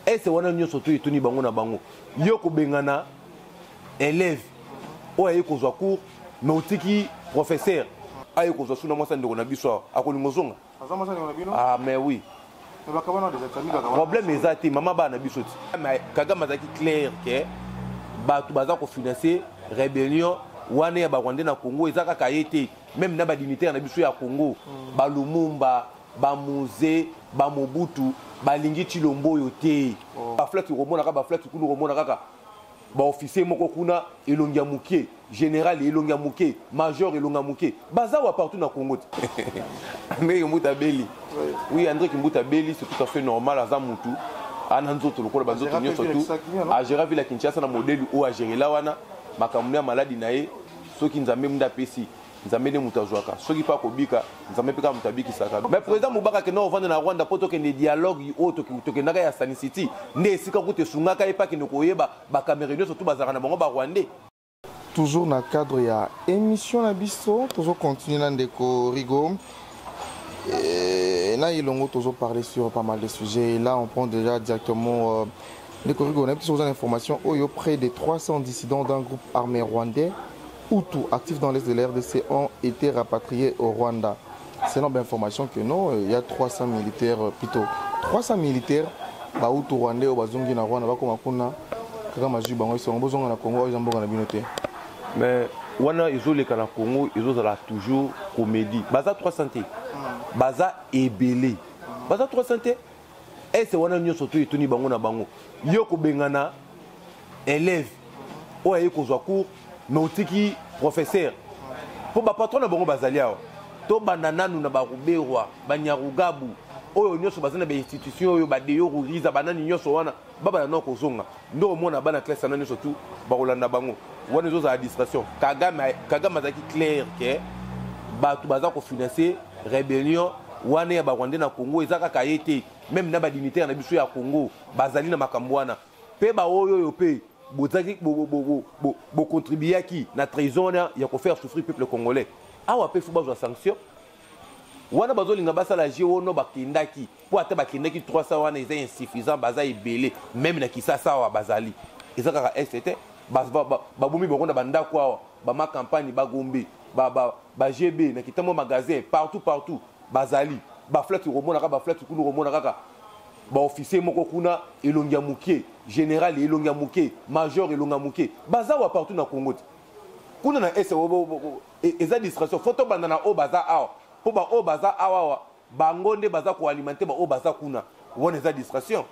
Ese wana nyonso to etuni bango na bango. Yo kobengana élève oyo aye kozwa cours, mais otiki professeur aye kozwa suna mwasi ya ndeko na biso awa, akolinga ozonga? Ah mais oui, problème eza te, mama bana na biso ti. Mais Kagame azalaki clair ke bato baza kofinancer rébellion wana ya barwandais na Congo eza kaka ye te, même na badignitaire na biso ya Congo, balumumba, bamuze, bamobutu, balingi Tshilombo oyo te. Baflati komona kaka, baflati kuna komona kaka baofficier moko kuna elongi ya moke, général elongi ya moke, major elongi ya moke, baza wa partout na Congo te. André Kimbuta abeli. Oui, André Kimbuta abeli, c'est tout à fait normal. Aza mutu ana nzoto lokola banzoto nyonso tu. Agéra ville ya Kinshasa na modèle oyo agérela wana, makambo ya maladi na ye, soki Nzambe munde apesi, Nzambe nde moto azwaka. Soki mpe akobika, Nzambe mpe kaka moto abikisaka. Mais président Mubaka akenda kovanda na Rwanda mpo tokende dialogue oyo tokendaka ya Sani City, nde esika kuta esungaka ye mpe akende koyeba bakamere nyonso tu bazalaka na bango barwandais. Toujours na cadre ya émission na biso, toujours continuer na ndeko Rigo. Et là, Ilongo toujours parler sur pas mal de sujets. Et là, on prend déjà directement ndeko Rigo, on a plus d'informations. Oyo, près de 300 dissidents d'un groupe armé rwandais Hutu actifs dans l'est de la RDC ont été rapatriés au Rwanda. C'est une information que non, il y a 300 militaires, plutôt 300 militaires, ba Hutu rwandais oyo bazongi na Rwanda, bakoma kuna kaka mazwi bango esongo bozonga na Congo, oyo eza mboka na bino te. Mais wana ezoleka na Congo, ezozala toujours comédie. Baza 300 te, baza ebele, baza 300 te. Ese wana nyonso to etuni bango na bango. Yo kobengana élève oyo aye kozwa cours, mais otiki professeur mpo bapatron na bango bazali awa. Tobanda nanu na baruberwa, banyarugabu oyo nyonso baza na bainstitution oyo, badeyo ruriza, banani nyonso wana, babanda nao kozonga nde omona bana classe wana nyonso tu bakolanda bango. Wana ezozala distraction. Kagame, Kagame azalaki clair ke bato baza kofinancer rébellion wana ya barwandais na Congo eza kaka ye te, même na badignitaire na biso ya Congo bazali na makambo wana. Mpe baoyo oyo mpe bozalaki bocontribuaki na trahison wana ya kofaire souffrir peuple congolais awa mpe, faut bazwa sanction wana. Bazolinga basala jeu ono bakendaki mpo ata bakendaki 300 wana eza insuffisant, baza ebele. Même na Kisasa awa bazali, eza kaka est te. Babomi bango na bandako awa, bama campagne, bagombe, bagb na kitambo, magasin, partout partout bazali. Baflati komona kaka, baflati kuna komona kaka baofficier moko kuna elongi ya moke, général elongi ya moke, major elongi ya moke, baza wa partout na Congo te. Kuna na est eza distraction. Faut tobanda na oyo baza awa, mpo baoyo baza awa awa bango nde baza koalimenter baoyo baza kuna. Wana eza distraction.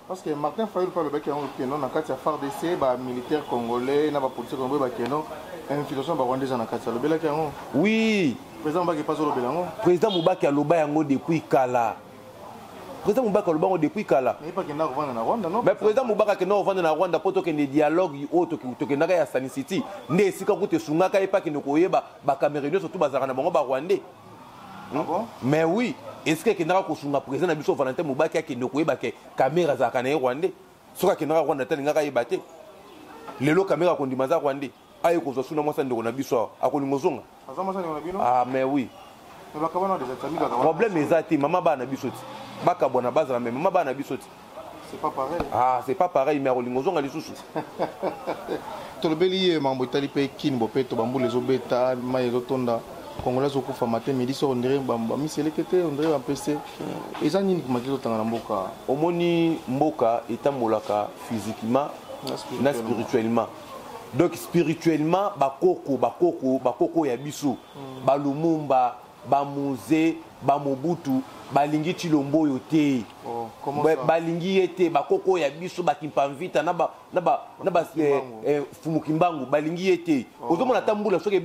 Parce que Martin Fayulu mpe alobaki yango keno na kati ya FARDC, bamilitaire congolais na bapolicier congolais bakeno infiltration barwandais eza na kati, alobelaki yango. Oui. Président Mubake mpe azolobela yango. Président Mubake aloba yango depuis kala. Président Mubake aloba yango depuis kala. Mais akenda kovanda na Rwanda, non? Mais président Mubake akenda kovanda na Rwanda mpo tokende dialogue oyo tokendaka ya Sani City, nde esika kuta esungaka ye mpe akende koyeba bakamere nyonso tu bazalaka na bango barwandais. Ah bon? Mais oui, esika ekendaka kosunga président na biso Valentin Mubake akende koyeba ke Kamerhe azalaka na ye rwandais. Soki akendaka Rwanda te, alingaka ayeba te. Lelo Kamerhe akondima aza rwandais, aye kozwa suna mwasi ya ndeko na biso awa, akolinga ozonga? Ah mais oui, problème eza te, mama bana na biso ti bakabwana bazala, mais mama bana na biso ti. C'est pas pareil. Ah, c'est pas pareil, mais akolinga ozonga lisusu. Tolobeli ye mambo etali mpe kini bopeto, bambula ezobeta, mai ezotonda, congolais azokufa matin midi soir, ondire bamiseleke te, ondire bampese. Eza nini maki ezotanga na mboka? Omoni, mboka etambolaka physiquement na spirituellement. Donc spirituellement, bakoko, bakoko, bakoko ya biso, balumumba, bamuze, bamobutu, balingi Tshilombo oyo te. Oh, comment ça? Balingi ye te. Bakoko ya biso, bakimpamvita na ba, na ba, na ba Fumukimbangu, balingi ye te. Ozomona ata mbula soki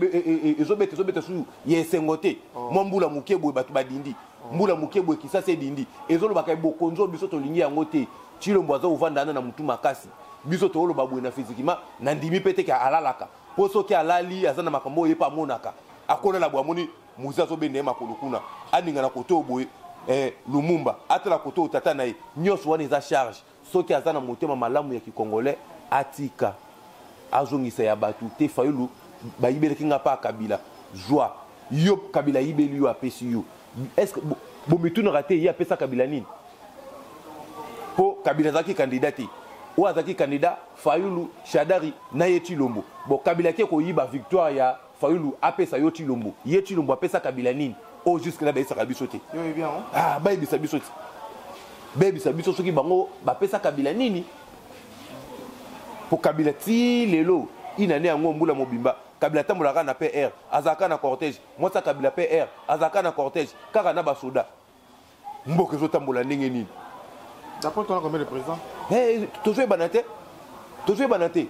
ezobeta, ezobeta susu ya esengo te. Mwa mbula moke boye, bato badindi. Mbula moke boye, Kisasa edindi. Ezolobaka bokonzi oyo biso tolingi yango te. Tshilombo aza kovanda wana na motu makasi. Biso tooloba boye na physiquement, na ndimi mpe te ke alalaka, mpo soki alali aza na makambo oyo ye mpe amonaka. Akolala boye, amoni muzi azobenda ye makolo kuna, aninga na kote oyo boye, Lumumba atala kote oyo tata na ye. Nyonso wana eza charge. Soki aza na motema malamu ya kikongolais, atika azongisa ya bato te. Fayulu bayibelaki nga mpa Kabila, zwa yo. Kabila ayibeli yo, apesi yo. Est ce que bomitunaka te ye apesa Kabila nini? Mpo Kabila azalaki candidat te. Oyo azalaki candidat, Fayulu, Shadary na ye Tshilombo. Bon, Kabila ake koyiba victoire ya Fayulu apesa yo Tshilombo. Ye Tshilombo apesa Kabila nini? Oyo jusque là bayebisaka biso te. Yo oyebi yango? Ah, bayebisa biso te. Bayebisa biso soki bango bapesa Kabila nini? Po Kabila ti lelo inane yango mbula mobimba Kabila atambolaka na PR, azalaka na cortège, mwasi ya Kabila PR, azalaka na cortège kaka na basoda. Mboka ezotambola ndenge nini? D'après toi, combien de présidents? Eh, tozoyebana te. Tozoyebana te.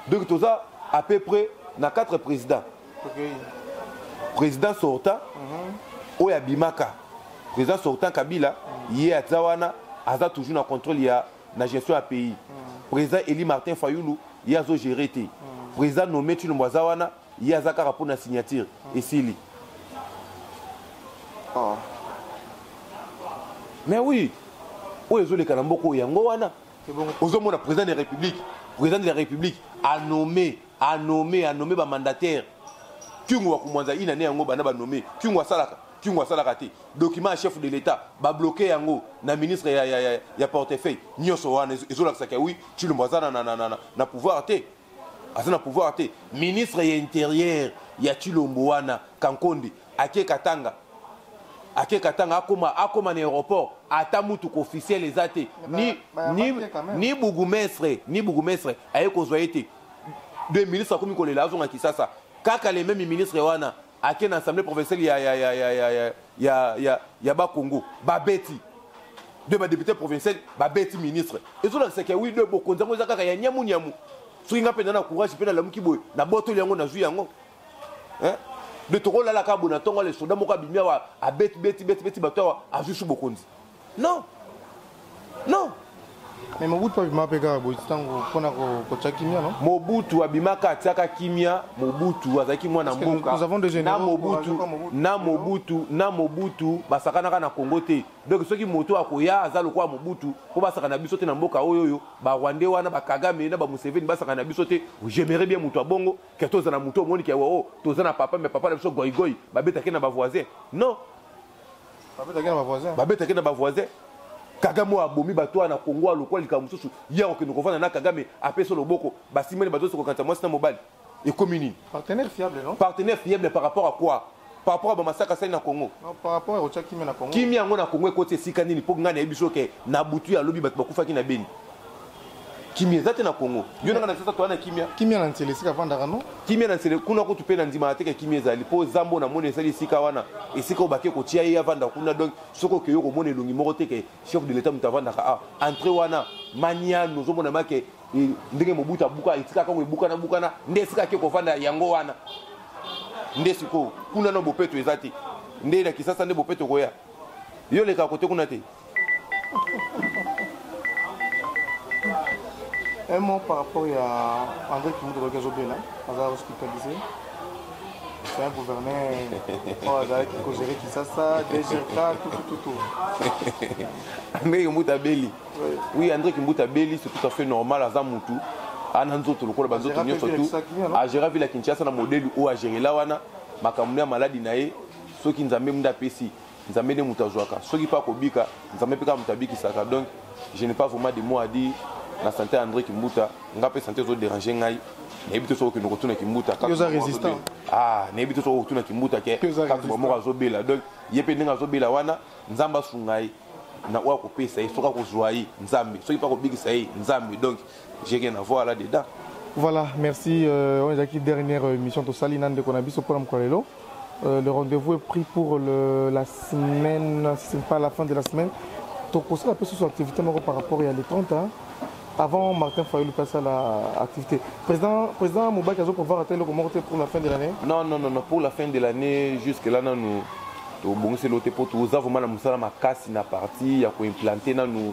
Donc toza à peu près na 4 présidents. Okay. Président sortant, oyo abimaka. Président sortant Kabila, ye aza wana, aza toujours na contrôle ya na gestion ya pays. Président Eli Martin Fayulu, ye azo gérer te. Président nommé Tshilombo aza wana, ye aza kaka mpona signature esili. Oh. Mais oui, oyo ezoleka na mboka oyo yango wana. Ozomona président de la République, président de la République a nommé, a nommé, a nommé ba mandataire. Kyungu wa Kumwanza ina ne yango bana ba nommé. Kyungu asalaka, Kyungu asalaka te. Document ya chef de l'État ba bloqué yango na ministre ya portefeuille. Nyonso wana ezolakisaka oui, Tshilombo aza na pouvoir te. Aza na pouvoir te. Ministre ya intérieur ya Tshilombo wana Kankonde ake Katanga. Ake Katanga akoma na aéroport ata mutuka officiel eza te. Mais ba yambaki quand même. Ni bourgmestre, ni bourgmestre aye kozwa ye te. Deux ministres akomi kolela azonga Kisasa. Kaka les mêmes ministres wana ake na assemblée provinciale ya ba Congo babeti. Deux ba députés provinciaux babeti ministre. Ezolakisaka oui deux bokonzi yango eza kaka ya nyamu nyamu. Soki nga mpe na courage mpe nalamuki boye na botoli yango nazwi yango. Hein? De tokolala kaka boye na ntongo le soda moko abimi awa abeti beti beti beti bato awa azwi su bokonzi. Non. Non. Mais Mobutu abima mpe kaka boye ntango mpona kotia kimia, non? Mobutu abimaka atiaka kimia. Mobutu azalaki mwana Parce que mboka. nous avons des généraux Na Mobutu, courageux comme Mobutu, na non? Mobutu, na Mobutu basakanaka na Congo te. Donc soki moto akoya aza lokola Mobutu po basakana biso te na mboka oyo oyo ba Rwandais wana ba Kagame na ba Museveni basakana biso te. J'aimerais bien moto abongo ke toza na moto omoni ke oh toza na papa mais papa na biso goy goy babetake na ba voisin. Non. Babetake na ba voisin. Babetake na ba voisin. Kagame oyo abomi bato wana na Congo lokola likambo mosusu ye akokende kovanda na Kagame apesi loboko basimbani bazosi kokanisa mwasi na mobali. Ekomi nini? Partenaire fiable, non? Partenaire fiable par rapport à quoi? Par rapport à bamasaka asali na Congo. Non, par rapport à kotia kimia na Congo. Kimia yango na Congo ekoti esika nini? Mpo ngai nayebi soki na butu ya lobi bato bakufaki na Beni. Kimia eza te na Congo. Yo nanga na sasa toa na kimia. Kimia na nzela esika avandaka, non? Kimia na nzela kuna kutu mpe na ndima te ke kimia ezali. Mpo zambo na moni ezali esika wana. Esika oyo bake kotia ye avanda kuna. Donc soki okei okomona elongi moko te ke chef de l'État moto avandaka awa. Entrée wana maniano ozomona make ndenge Mobutu abuka esika kango ebukana bukana nde esika ake kovanda yango wana. Nde sikoyo kuna na bopeto eza te. Nde na Kisasa nde bopeto koya. Yo leka kote kuna te. Un mot par rapport à André Kimbuta qui est aza hospitalisé. C'est un gouverneur oyo azalaki kogérer Kinshasa, DGRK, tout, tout, tout, tout. André Kimbuta Beli. Oui. Oui, André Kimbuta Beli, c'est tout à fait normal, aza mutu. Ana nzoto lokola ba nzoto Agéra nyonso pe tout. ville ya Kinshasa, non? Agéra ville ya Kinshasa na modèle oyo agéré la wana, makambo ya maladi na ye, soki Nzambe munde apesi, Nzambe nde mutu azwaka. Soki pa kobika, Nzambe pe kaka mutu abikisaka. Donc, je n'ai pas vraiment de mots à dire na santé ya André Kimbuta. Nga pe santé ezo déranger ngai. Nayebi te soki okende kotuna Kimbuta, kaka Yo oza moko résistant. azobela. Ah, nayebi te soki okotuna Kimbuta ke Yo oza kaka résistant. moko azobela. Donc, ye pe ndenge azobela wana, Nzambe asunga ye. Na oyo akopesa ye, soki akozwa ye, Nzambe. Soki pa kobikisa ye, Nzambe. Donc, j'ai rien à voir là-dedans. Voilà, merci. On est acquis dernière émission de Salina de Konabiso pour Mkolelo. Le rendez-vous est pris pour la semaine, si ce n'est pas la fin de la semaine. Donc, on sera un peu sur son activité par rapport à les 30, hein. Avant, Martin Fayulu passe à l'activité. Président Mobaki a pouvoir atteindre le pour la fin de l'année? Non, non, non, non, pour la fin de l'année, jusque-là, non, nous, bon, c'est l'autre pour tout. Nous avons vraiment la makasi na parti, il y a quoi implanter dans nous,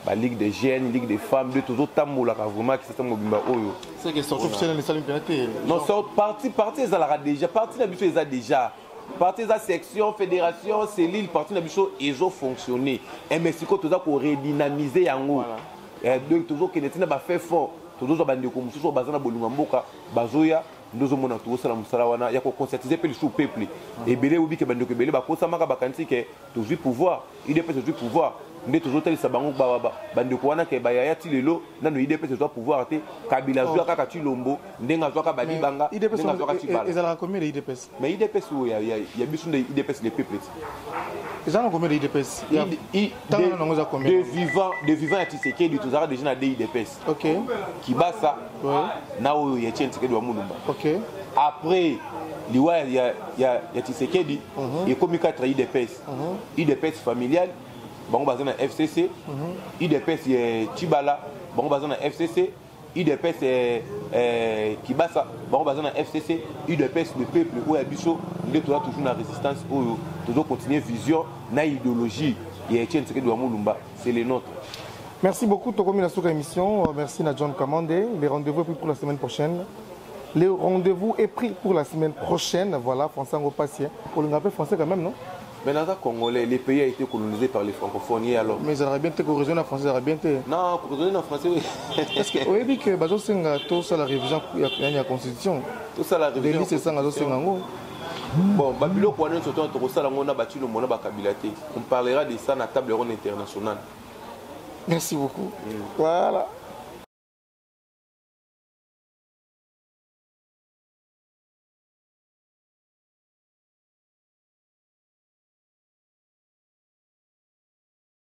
ba ligue des jeunes, ligue des femmes, de toujours tambola vraiment qui s'est mobimba oyo. C'est que sortie officielle les salles penalty. Non, sort parti ezalaka déjà, parti na biso eza déjà. Parti eza section, fédération, cellule, parti na biso ezo fonctionner. Et mais siko toza ko redynamiser yango. Voilà. Et donc toujours que netina ba fait fort, toujours ba ndeko mususu baza na bolingo mboka, bazoya ndozo mona to sala musala wana ya ko conscientiser pe le peuple. Ebele obi ke bandeko ebele ba kosamaka bakanisi ke tozwi pouvoir, il est peut tozwi pouvoir. Nde tozotalisa bango bandeko wana ke bayaya ti lelo nano UDPS ezwa pouvoir te. Kabila azwa kaka Tshilombo, ndenge azwaka Badibanga, ndenge azwaka Tshibala. Ezalaka combien de UDPS? Mais UDPS oyo ya biso nde UDPS le peuple ti. Eza na combien de UDPS? Ntango nango eza combien? De vivant ya Tshisekedi, tozalaka déjà na de UDPS. Kibasa na oyo ya Etienne Tshisekedi wa Mulumba. Après liwa ya Tshisekedi, ekomi 4 UDPS. UDPS familial, bango baza na FCC. UDPS ya Tshibala, bango baza na FCC. UDPS Kibasa, bango baza na FCC. UDPS le peuple, oyo ya biso nde toza toujours na résistance, oyo tozocontinue vision na idéologie ya Etienne Tshisekedi wa Mulumba, c'est le nôtre. Merci beaucoup, tokomi na suka émission. Merci na John Kamande. Les rendez-vous est pris pour la semaine prochaine. Le rendez-vous est pris pour la semaine prochaine. Voilà, français en patient. Pour le français quand même, non? Mais dans un Congolais, le pays a été colonisé par les francophones et alors? Mais ça aurait bien été raisonner en français, ça aurait bien été. Non, raisonner en français, oui. Parce que, oui, que bazo senga tout ça la révision ya la constitution. Tout ça la révision. C'est ça bazo senga ngo. Bon, babiloko wana nyonso tokosala yango na baTshilombo na baKabila te. On parlera de ça na table ronde internationale. Merci beaucoup. Voilà.